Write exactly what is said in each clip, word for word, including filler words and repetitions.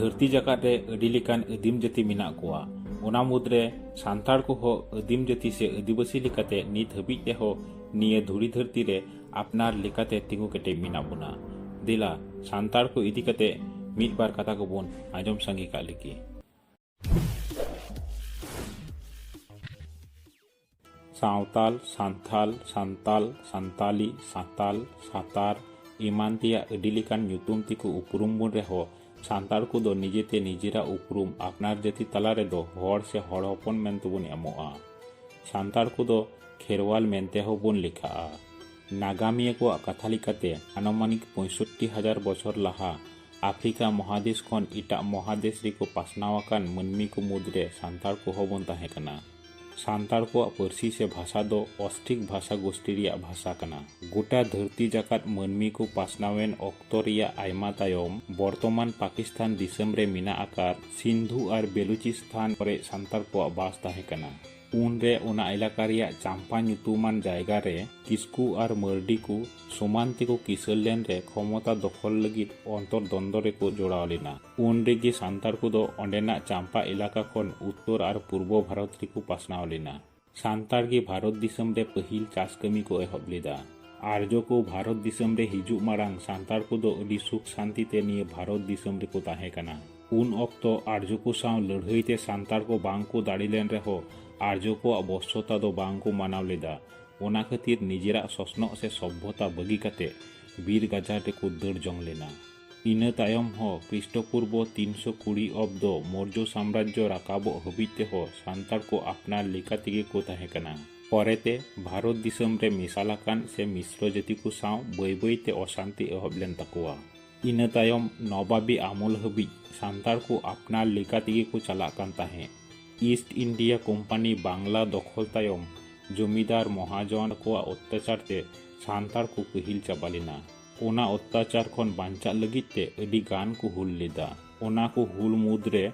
ᱫᱷᱟᱹᱨᱛᱤ ᱡᱟᱠᱟᱛ ᱨᱮ ᱟᱹᱰᱤ ᱞᱮᱠᱟᱱ ᱟᱹᱫᱤᱢ ᱡᱟᱹᱛᱤ ᱢᱮᱱᱟᱜ ᱠᱚᱣᱟ᱾ ᱚᱱᱟ ᱢᱩᱫᱽᱨᱮ ᱥᱟᱱᱛᱟᱲ ᱠᱚᱦᱚᱸ ᱟᱹᱫᱤᱢ ᱡᱟᱹᱛᱤ ᱥᱮ ᱟᱹᱫᱤᱵᱟᱹᱥᱤ ᱞᱮᱠᱟᱛᱮ ᱱᱤᱛ ᱦᱟᱹᱵᱤᱡ ᱛᱮᱦᱚᱸ ᱱᱤᱭᱟᱹ ᱫᱷᱩᱲᱤ ᱫᱷᱟᱹᱨᱛᱤ ᱨᱮ ᱟᱯᱱᱟᱨ ᱞᱮᱠᱟᱛᱮ ᱛᱤᱸᱜᱩ ᱠᱮᱴᱮᱡ ᱢᱮᱱᱟᱜ ᱵᱚᱱᱟ᱾ ᱫᱮᱞᱟ, ᱥᱟᱱᱛᱟᱲ ᱠᱚ ᱤᱫᱤ ᱠᱟᱛᱮ ᱢᱤᱫ ᱵᱟᱨ ᱠᱟᱛᱷᱟ ᱠᱚᱵᱚᱱ ᱟᱸᱡᱚᱢ ᱥᱟᱸᱜᱮ ᱠᱟᱜ ᱞᱮᱜᱮ᱾ ᱥᱟᱶᱛᱟᱞ, ᱥᱟᱱᱛᱷᱟᱞ, ᱥᱟᱱᱛᱟᱞ, ᱥᱟᱱᱛᱟᱞᱤ, ᱥᱟᱸᱛᱟᱞ, ᱥᱟᱸᱛᱟᱨ ᱮᱢᱟᱱ ᱛᱮᱭᱟᱜ ᱟᱹᱰᱤ ᱞᱮᱠᱟᱱ ᱧᱩᱛᱩᱢ ᱛᱮᱠᱚ ᱩᱯᱨᱩᱢ ᱵᱚᱱ ᱨᱮᱦᱚᱸ, ᱥᱟᱱᱛᱟᱲ ᱠᱚᱫᱚ ᱱᱤᱡᱮᱛᱮ ᱱᱤᱡᱮᱨᱟᱜ ᱩᱯᱨᱩᱢ ᱟᱯᱱᱟᱨ ᱡᱟᱹᱛᱤ ᱛᱟᱞᱟ ᱨᱮᱫᱚ ᱦᱚᱲ ᱥᱮ ᱦᱚᱲ ᱦᱚᱯᱚᱱ ᱢᱮᱱᱛᱮᱵᱚᱱ ᱮᱢᱚᱜᱼᱟ᱾ ᱥᱟᱱᱛᱟᱲ ᱠᱚᱫᱚ ᱠᱷᱮᱨᱣᱟᱞ ᱢᱮᱱᱛᱮ ᱦᱚᱸᱵᱚᱱ ᱞᱮᱠᱷᱟᱜᱼᱟ᱾ ᱱᱟᱜᱟᱢᱤᱭᱟᱹ ᱠᱚᱣᱟᱜ ᱠᱟᱛᱷᱟ ᱞᱮᱠᱟᱛᱮ, ᱟᱱᱩᱢᱟᱱᱤᱠ ᱯᱚᱸᱭᱥᱚᱴᱴᱤ ᱦᱟᱡᱟᱨ ᱵᱚᱪᱷᱚᱨ ᱞᱟᱦᱟ ᱟᱯᱷᱨᱤᱠᱟ ᱢᱚᱦᱟᱫᱮᱥ ᱠᱷᱚᱱ ᱮᱴᱟᱜ ᱢᱚᱦᱟᱫᱮᱥ ᱨᱮᱠᱚ ᱯᱟᱥᱱᱟᱣ ᱟᱠᱟᱱ ᱢᱟᱹᱱᱢᱤ ᱠᱚ ᱢᱩᱫᱽᱨᱮ ᱥᱟᱱᱛᱟᱲ ᱠᱚᱦᱚᱸ ᱵᱚᱱ ᱛᱟᱦᱮᱸ ᱠᱟᱱᱟ᱾ ᱥᱟᱱᱛᱟᱲ ᱠᱚᱣᱟᱜ ᱯᱟᱹᱨᱥᱤ ᱥᱮ ᱵᱷᱟᱥᱟ ᱫᱚ ᱚᱥᱴᱨᱤᱠ ᱵᱷᱟᱥᱟ ᱜᱳᱥᱴᱤ ᱨᱮᱭᱟᱜ ᱵᱷᱟᱥᱟ ᱠᱟᱱᱟ᱾ ᱜᱚᱴᱟ ᱫᱷᱟᱹᱨᱛᱤ ᱡᱟᱠᱟᱛ ᱢᱟᱹᱱᱢᱤ ᱠᱚ ᱯᱟᱥᱱᱟᱣᱮᱱ ᱚᱠᱛᱚ ᱨᱮᱭᱟᱜ ᱟᱭᱢᱟ ᱛᱟᱭᱚᱢ, ᱵᱚᱨᱛᱚᱢᱟᱱ ᱯᱟᱠᱤᱥᱛᱟᱱ ᱫᱤᱥᱚᱢ ᱨᱮ ᱢᱮᱱᱟᱜ ᱟᱠᱟᱫ ᱥᱤᱱᱫᱷᱩ ᱟᱨ ᱵᱮᱞᱩᱪᱤᱥᱛᱟᱱ ᱠᱚᱨᱮ ᱥᱟᱱᱛᱟᱲ ᱠᱚᱣᱟᱜ ᱵᱟᱥ ᱛᱟᱦᱮᱸ ᱠᱟᱱᱟ᱾ ᱩᱱᱨᱮ ᱚᱱᱟ ᱮᱞᱟᱠᱟ ᱨᱮᱭᱟᱜ ᱪᱟᱢᱯᱟ ᱧᱩᱛᱩᱢᱟᱱ ᱡᱟᱭᱜᱟ ᱨᱮ ᱠᱤᱥᱠᱩ ᱟᱨ ᱢᱟᱹᱨᱰᱤ ᱠᱚ ᱥᱚᱢᱟᱱ ᱛᱮᱠᱚ ᱠᱤᱥᱟᱹᱲ ᱞᱮᱱ ᱨᱮ ᱠᱷᱚᱢᱚᱛᱟ ᱫᱚᱠᱷᱚᱞ ᱞᱟᱹᱜᱤᱫ ᱚᱱᱛᱚᱨ ᱫᱚᱱᱫᱚ ᱨᱮᱠᱚ ᱡᱚᱲᱟᱣ ᱞᱮᱱᱟ᱾ ᱩᱱ ᱨᱮᱜᱮ ᱥᱟᱱᱛᱟᱲ ᱠᱚᱫᱚ ᱚᱸᱰᱮᱱᱟᱜ ᱪᱟᱢᱯᱟ ᱮᱞᱟᱠᱟ ᱠᱷᱚᱱ ᱩᱛᱛᱚᱨ ᱟᱨ ᱯᱩᱨᱵᱚ ᱵᱷᱟᱨᱚᱛ ᱨᱮᱠᱚ ᱯᱟᱥᱱᱟᱣ ᱞᱮᱱᱟ᱾ ᱥᱟᱱᱛᱟᱲ ᱜᱮ ᱵᱷᱟᱨᱚᱛ ᱫᱤᱥᱚᱢ ᱨᱮ ᱯᱟᱹᱦᱤᱞ ᱪᱟᱥ ᱠᱟᱹᱢᱤ ᱠᱚ ᱮᱦᱚᱵ ᱞᱮᱫᱟ᱾ ᱟᱨᱡᱚ ᱠᱚ ᱵᱷᱟᱨᱚᱛ ᱫᱤᱥᱚᱢ ᱨᱮ ᱦᱤᱡᱩᱜ ᱢᱟᱲᱟᱝ ᱥᱟᱱᱛᱟᱲ ᱠᱚᱫᱚ ᱟᱹᱰᱤ ᱥᱩᱠ ᱥᱟᱱᱛᱤ ᱛᱮ ᱱᱤᱭᱟᱹ ᱵᱷᱟᱨᱚᱛ ᱫᱤᱥᱚᱢ ᱨᱮᱠᱚ ᱛᱟᱦᱮᱸ ᱠᱟᱱᱟ᱾ ᱩᱱ ᱚᱠᱛᱚ ᱟᱨᱡᱚ ᱠᱚ ᱥᱟᱶ ᱞᱟᱹᱲᱦᱟᱹᱭ ᱛᱮ ᱥᱟᱱᱛᱟᱲ ᱠᱚ ᱵᱟᱝ ᱠᱚ ᱫᱟᱲᱮ ᱞᱮᱱ ᱨᱮᱦᱚᱸ, ᱟᱨᱡᱚ ᱠᱚᱣᱟᱜ ᱵᱚᱥᱥᱚᱛᱟ ᱫᱚ ᱵᱟᱝ ᱠᱚ ᱢᱟᱱᱟᱣ ᱞᱮᱫᱟ᱾ ᱚᱱᱟ ᱠᱷᱟᱹᱛᱤᱨ ᱱᱤᱡᱮᱨᱟᱜ ᱥᱚᱥᱱᱚᱜ ᱥᱮ ᱥᱚᱵᱷᱚᱛᱟ ᱵᱟᱹᱜᱤ ᱠᱟᱛᱮ ᱵᱤᱨ ᱜᱟᱡᱟᱲ ᱨᱮᱠᱚ ᱫᱟᱹᱲ ᱡᱚᱝ ᱞᱮᱱᱟ᱾ ᱤᱱᱟᱹ ᱛᱟᱭᱚᱢ ᱦᱚᱸ ᱠᱷᱨᱤᱥᱴᱚᱯᱩᱨᱵᱚ ᱛᱤᱱᱥᱚ ᱠᱩᱲᱤ ᱚᱵᱫᱚ ᱢᱳᱨᱡᱚ ᱥᱟᱢᱨᱟᱡᱽᱡᱚ ᱨᱟᱠᱟᱵᱚᱜ ᱦᱟᱹᱵᱤᱡ ᱛᱮᱦᱚᱸ ᱥᱟᱱᱛᱟᱲ ᱠᱚ ᱟᱯᱱᱟᱨ ᱞᱮᱠᱟ ᱛᱮᱜᱮ ᱠᱚ ᱛᱟᱦᱮᱸ ᱠᱟᱱᱟ᱾ ᱯᱚᱨᱮᱛᱮ ᱵᱷᱟᱨᱚᱛ ᱫᱤᱥᱚᱢ ᱨᱮ ᱢᱮᱥᱟᱞ ᱟᱠᱟᱱ ᱥᱮ ᱢᱤᱥᱨᱚ ᱡᱟᱹᱛᱤ ᱠᱚ ᱥᱟᱶ ᱵᱟᱹᱭ ᱵᱟᱹᱭ ᱛᱮ ᱚᱥᱟᱱᱛᱤ ᱮᱦᱚᱵ ᱞᱮᱱ ᱛᱟᱠᱚᱣᱟ᱾ ᱤᱱᱟᱹ ᱛᱟᱭᱚᱢ ᱱᱚᱵᱟᱵᱤ ᱟᱢᱚᱞ ᱦᱟᱹᱵᱤᱡ ᱥᱟᱱᱛᱟᱲ ᱠᱚ ᱟᱯᱱᱟᱨ ᱞᱮᱠᱟ ᱛᱮᱜᱮ ᱠᱚ ᱪᱟᱞᱟᱜ ᱠᱟᱱ ᱛᱟᱦᱮᱸᱫ᱾ ᱤᱥᱴ ᱤᱱᱰᱤᱭᱟ ᱠᱳᱢᱯᱟᱱᱤ ᱵᱟᱝᱞᱟ ᱫᱚᱠᱷᱚᱞ ᱛᱟᱭᱚᱢ ᱡᱚᱢᱤᱫᱟᱨ ᱢᱚᱦᱟᱡᱚᱱ ᱠᱚᱣᱟᱜ ᱚᱛᱛᱟᱪᱟᱨ ᱛᱮ ᱥᱟᱱᱛᱟᱲ ᱠᱚ ᱠᱟᱹᱦᱤᱞ ᱪᱟᱵᱟ ᱞᱮᱱᱟ᱾ ᱚᱱᱟ ᱚᱛᱛᱟᱪᱟᱨ ᱠᱷᱚᱱ ᱵᱟᱧᱪᱟᱜ ᱞᱟᱹᱜᱤᱫ ᱛᱮ ᱟᱹᱰᱤ ᱜᱟᱱ ᱠᱚ ᱦᱩᱞ ᱞᱮᱫᱟ᱾ ᱚᱱᱟ ᱠᱚ ᱦᱩᱞ ᱢᱩᱫᱽᱨᱮ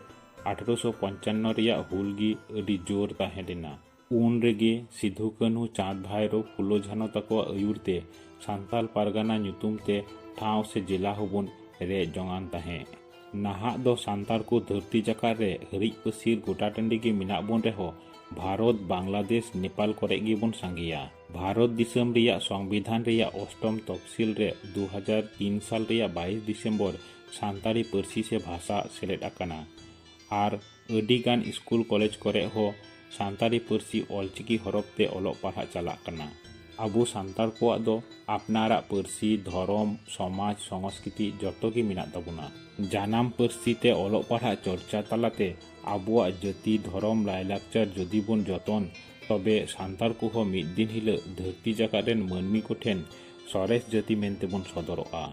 ᱟᱴᱷᱨᱚᱥᱚ ᱯᱚᱧᱪᱟᱱᱱᱚ ᱨᱮᱭᱟᱜ ᱦᱩᱞ ᱜᱮ ᱟᱹᱰᱤ ᱡᱳᱨ ᱛᱟᱦᱮᱸ ᱞᱮᱱᱟ᱾ ᱩᱱ ᱨᱮᱜᱮ ᱥᱤᱫᱷᱩ ᱠᱟᱹᱱᱦᱩ, ᱪᱟᱸᱫᱽ ᱵᱷᱟᱭᱨᱳ, ᱯᱷᱩᱞᱳ ᱡᱷᱟᱱᱳ ᱛᱟᱠᱚᱣᱟᱜ ᱟᱹᱭᱩᱨ ᱛᱮ ᱥᱟᱱᱛᱟᱞ ᱯᱟᱨᱜᱟᱱᱟ ᱧᱩᱛᱩᱢ ᱛᱮ ᱴᱷᱟᱶ ᱥᱮ ᱡᱮᱞᱟ ᱦᱚᱸᱵᱚᱱ ᱨᱮᱡ ᱡᱚᱝᱟᱱ ᱛᱟᱦᱮᱸᱫ᱾ ᱱᱟᱦᱟᱜ ᱫᱚ ᱥᱟᱱᱛᱟᱲ ᱠᱚ ᱫᱷᱟᱹᱨᱛᱤ ᱡᱟᱠᱟᱛ ᱨᱮ ᱦᱤᱨᱤᱡ ᱯᱟᱹᱥᱤᱨ ᱜᱚᱴᱟ ᱴᱟᱺᱰᱤ ᱜᱮ ᱢᱮᱱᱟᱜ ᱵᱚᱱ ᱨᱮᱦᱚᱸ, ᱵᱷᱟᱨᱚᱛ, ᱵᱟᱝᱞᱟᱫᱮᱥ, ᱱᱮᱯᱟᱞ ᱠᱚᱨᱮ ᱜᱮᱵᱚᱱ ᱥᱟᱸᱜᱮᱭᱟ᱾ ᱵᱷᱟᱨᱚᱛ ᱫᱤᱥᱚᱢ ᱨᱮᱭᱟᱜ ᱥᱚᱝᱵᱤᱫᱷᱟᱱ ᱨᱮᱭᱟᱜ ᱚᱥᱴᱚᱢ ᱛᱚᱯᱥᱤᱞ ᱨᱮ ᱫᱩ ᱦᱟᱡᱟᱨ ᱛᱤᱱ ᱥᱟᱞ ᱨᱮᱭᱟᱜ ᱵᱟᱭᱤᱥ ᱰᱤᱥᱮᱢᱵᱚᱨ ᱥᱟᱱᱛᱟᱲᱤ ᱯᱟᱹᱨᱥᱤ ᱥᱮ ᱵᱷᱟᱥᱟ ᱥᱮᱞᱮᱫ ᱟᱠᱟᱱᱟ᱾ ᱟᱨ ᱟᱹᱰᱤ ᱜᱟᱱ ᱥᱠᱩᱞ ᱠᱚᱞᱮᱡᱽ ᱠᱚᱨᱮ ᱦᱚᱸ ᱥᱟᱱᱛᱟᱲᱤ ᱯᱟᱹᱨᱥᱤ ᱚᱞᱪᱤᱠᱤ ᱦᱚᱨᱚᱯ ᱛᱮ ᱚᱞᱚᱜ ᱯᱟᱲᱦᱟᱜ ᱪᱟᱞᱟᱜ ᱠᱟᱱᱟ᱾ ᱟᱵᱚ ᱥᱟᱱᱛᱟᱲ ᱠᱚᱣᱟᱜ ᱫᱚ ᱟᱯᱱᱟᱨᱟᱜ ᱯᱟᱹᱨᱥᱤ, ᱫᱷᱚᱨᱚᱢ, ᱥᱚᱢᱟᱡᱽ, ᱥᱚᱝᱥᱠᱨᱤᱛᱤ ᱡᱚᱛᱚ ᱜᱮ ᱢᱮᱱᱟᱜ ᱛᱟᱵᱚᱱᱟ᱾ ᱡᱟᱱᱟᱢ ᱯᱟᱹᱨᱥᱤ ᱛᱮ ᱚᱞᱚᱜ ᱯᱟᱲᱦᱟᱜ ᱪᱚᱨᱪᱟ ᱛᱟᱞᱟᱛᱮ ᱟᱵᱚᱣᱟᱜ ᱡᱟᱹᱛᱤ, ᱫᱷᱚᱨᱚᱢ, ᱞᱟᱭᱞᱟᱠᱪᱟᱨ ᱡᱩᱫᱤ ᱵᱚᱱ ᱡᱚᱛᱚᱱ, ᱛᱚᱵᱮ ᱥᱟᱱᱛᱟᱲ ᱠᱚᱦᱚᱸ ᱢᱤᱫ ᱫᱤᱱ ᱦᱤᱞᱳᱜ ᱫᱷᱟᱹᱨᱛᱤ ᱡᱟᱠᱟᱛ ᱨᱮᱱ ᱢᱟᱹᱱᱢᱤ ᱠᱚᱴᱷᱮᱱ ᱥᱚᱨᱮᱥ ᱡᱟᱹᱛᱤ ᱢᱮᱱᱛᱮ ᱵᱚᱱ ᱥᱚᱫᱚᱨᱚᱜᱼᱟ᱾